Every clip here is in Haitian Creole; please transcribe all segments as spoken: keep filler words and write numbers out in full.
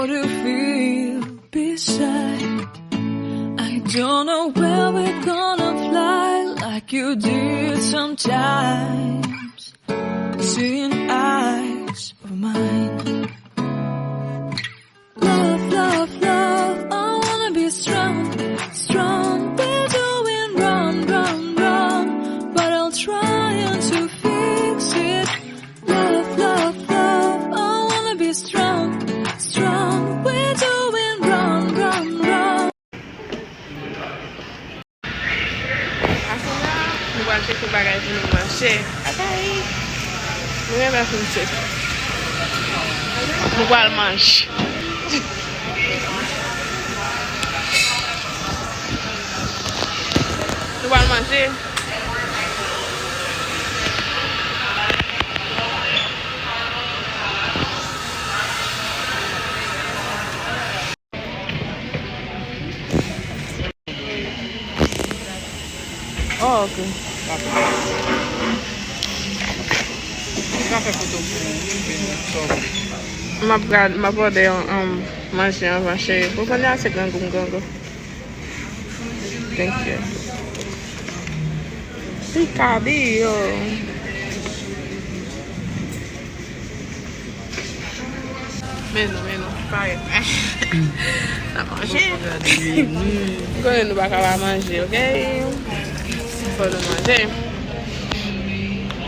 To feel beside. I don't know where we're gonna fly like you did sometimes. Seeing eyes of mine. Love, love, love, I wanna be strong, strong. We're doing wrong, wrong, wrong, but I'll try to fix it. Love, love, love, I wanna be strong, strong. We're doing wrong, wrong, wrong. Aswè a, nou pral chèche bagay pou nou manje. Ok. Nou gentan fin chèche. Nou pral manje. Nou pral manje. Oh, ok. M ap gad, m ap òdè yon, um, manje anvan, cheri. Pou kounye a, se grangou m grangou. Thank you. Picadillo. Men nou, men nou, parèt. N ap manje. M konnen nou pa ka pa manje, ok? Fò nou manje.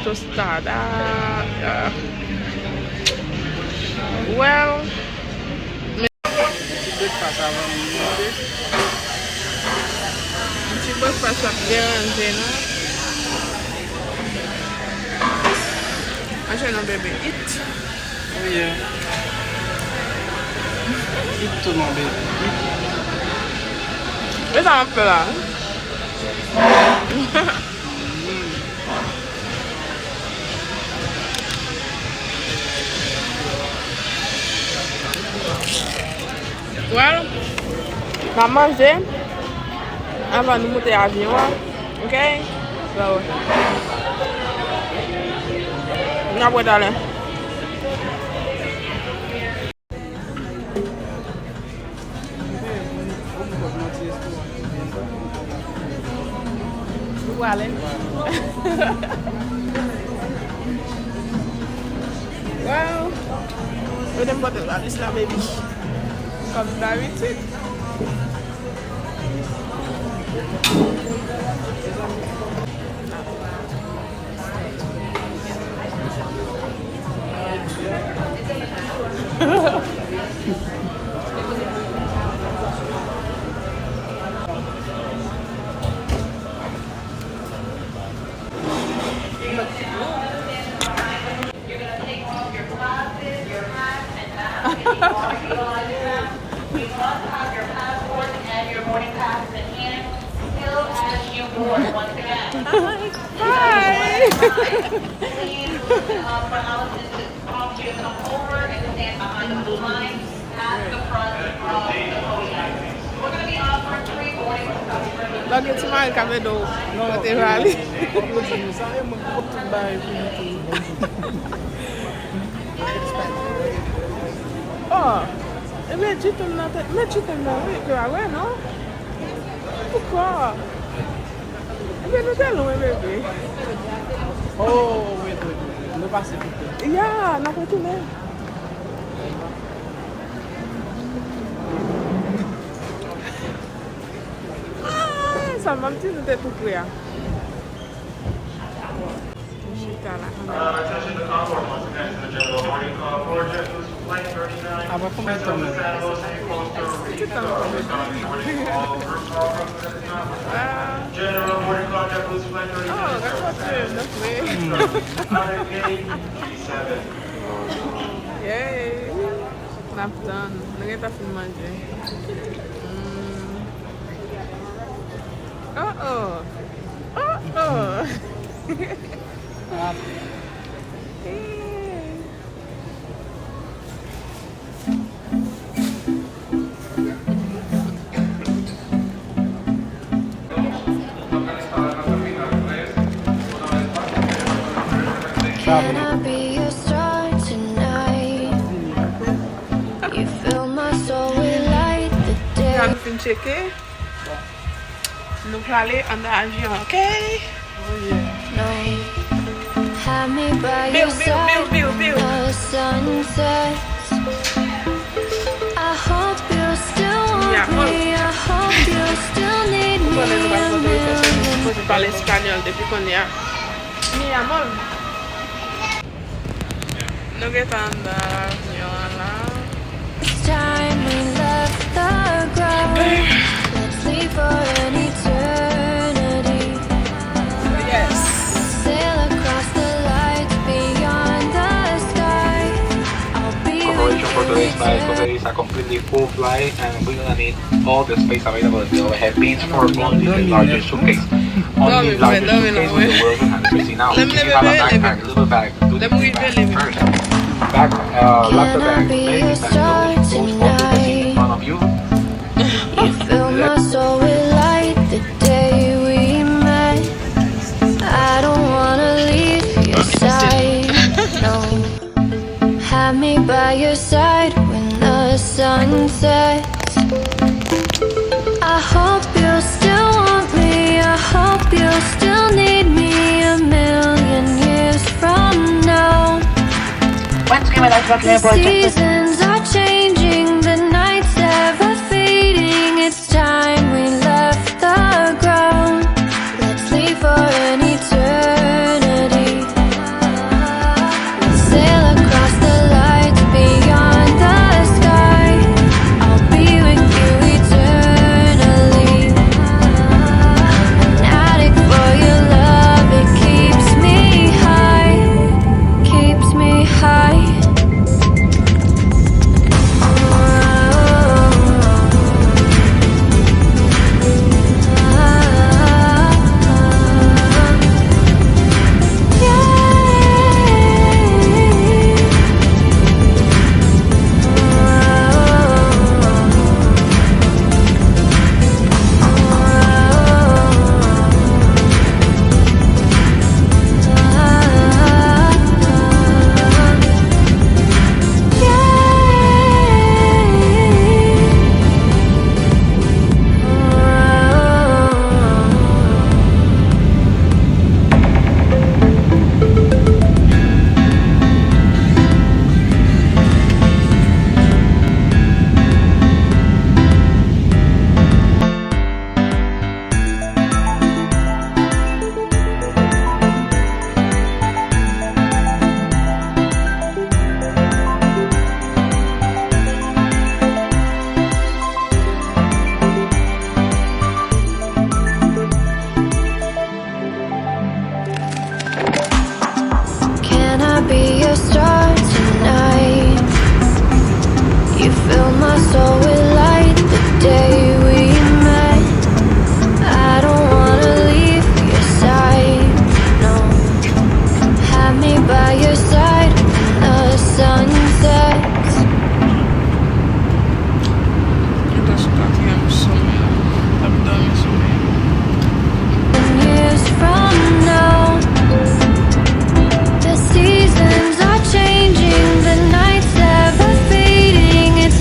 Tostada. Ah. Well, ti breakfast avan m monte. Ti breakfast ap deranje nou. Manje non, bebe. Eat. Oh, yeah. Eat too, my baby. Eat. E sa m ap fè la? Well, n ap manje anvan nou moute avyon an, ok? So, n ap wè talè. Ou prale? Wow! Yo te pote valiz la, baby. Kòm dabitid. You're gonna take off your glasses, your hat, and mask. When you walk in the parking lot, we must have your passports and your boarding passes in hand. Still as you board, once again. Hi. Hi. Please, uh, for Allison to prompt you to come over and stand behind the blue line. Donk, gen ti mari k ap ede w pote valiz. Sa e mwen ki pot tout bagay pou li tou. Oh, e met jiton nan tèt, met jiton nan, wi, ke a wè, non? Poukò? Ebyen, nou te lwen, bebe. Oh, wi, wi, wi. Nou pase tou pre. Ya, n ap retounen. Ah, sa m ap di, nou te tou pre a. Chita la kanmenm. Apre konbyen tan menm? Ki tan ankò menm? Ah. Oh, rakonte, non, men. Yay. N ap tann. Nou gentan fin manje. Mm. Oh, oh. Oh, oh. Hey. Can I be your star tonight? You fill my Tcheke. Bon. Nou prale anndan avyon, ok? Oh, yeah. Bill, Bill, Bill, Bill, Bill. Kounye a, mwen. Ou konnen nou pa t konn reponn, nou sipoze pale espanyòl depi kounye a. Mi amor. Nou gentan anndan avyon an la. It's time we left the ground. Let's leave for an eternity. Yes. Sail across the light beyond the sky. I'll be with you eternally. Preparation for today's flight is completely full flight, and we gonna need all the space available in the overhead bins for only the larger suitcase. Only larger suitcase with the world and the space. Now, if you have a backpack, little bag, do the bag first. Back, uh, laptop bag, baby bag, those, those only the seat in front of you. You fill my soul with light the day we met. I don't wanna leave your side, no. Have me by your side when the sun sets. I hope you still want me. I hope you still need me a million years from now. The seasons are changing, the nights ever fading. It's time we left the ground. Let's leave for an eternity. Sail across the light beyond the sky. I'll be with you eternally. I'm an addict for your love, it keeps me high, keeps me high. Can I be your star tonight? You fill my soul with light the day we met. I don't wanna leave your side, no. Have me by your side when the sun sets. Gentan sou katriyèm somè, l ap dòmi somèy. Years from now, the seasons are changing, the nights ever fading. It's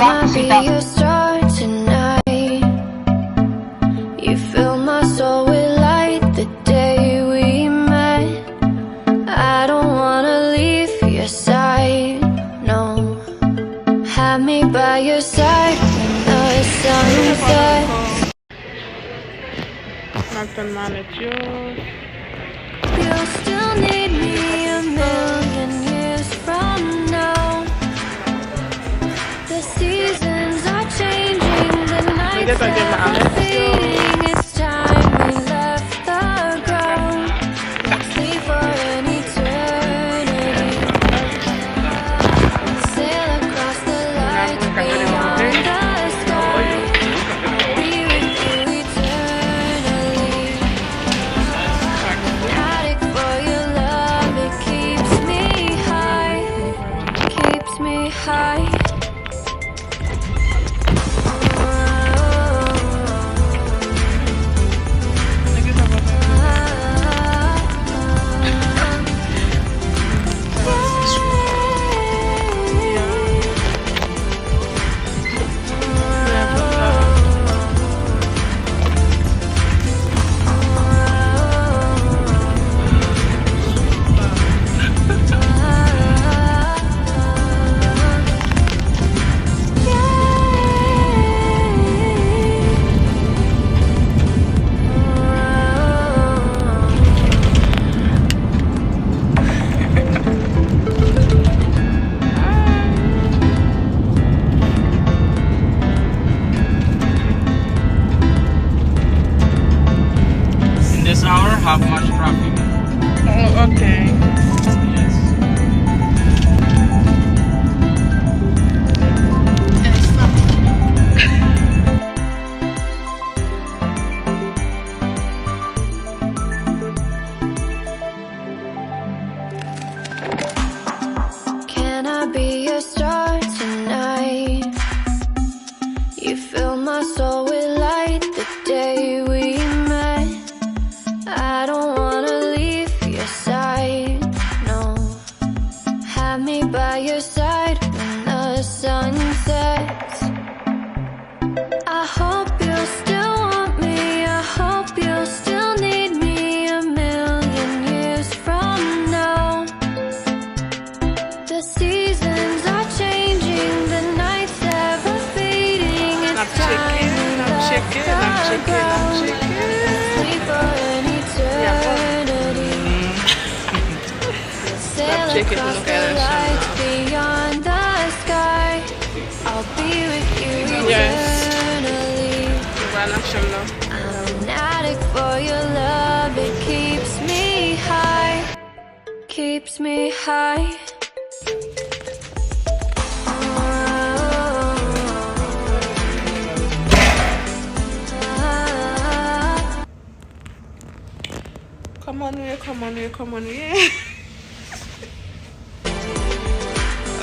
I'll be your star tonight. You fill my soul with light the day we met. I don't wanna leave your side, no. Have me by your side when the sun sets. M ap tann malèt yo. You'll still need me a million years from now. The seasons are changing, the nights never fading. It's time we left the ground. Let's leave for an eternity. Sail across the light beyond the sky. Be with you eternally. Addict for your love, it keeps me high, keeps me high. In this hour, have much traffic. Oh, okay. Yes. Can I be your star tonight? You fill my soul with light the day we met. I don't wanna leave your side, no. Have me by your side when the sun sets. I hope you still want me. I hope you still need me a million years from now. The seasons are changing, the nights ever fading. It's time we left the ground. Let's leave for an eternity. Sail across the light beyond the sky. I'll be with you eternally. I'm an addict for your love, it keeps me high, keeps me high. Kòman nou ye, kòman nou ye, kòman nou ye?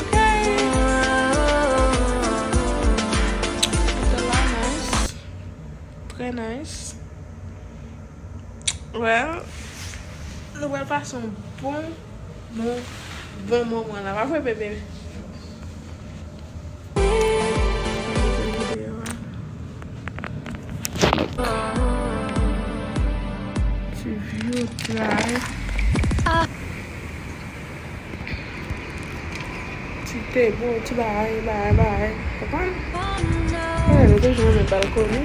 Ok. Hotel la nice. Trè nice. Well, nou pral pase yon bon, bon, bon moman la. Pa vre, bebe? Ti vyo tray. Ti tebo, ti bagay, bagay, bagay. Konprann? Konnen nou toujou renmen balkoni.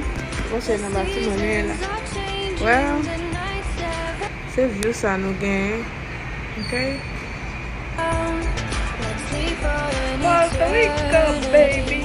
Bon, se nan batiman nou ye la. Well, se view sa nou genyen. Ok? Puerto Rico, baby.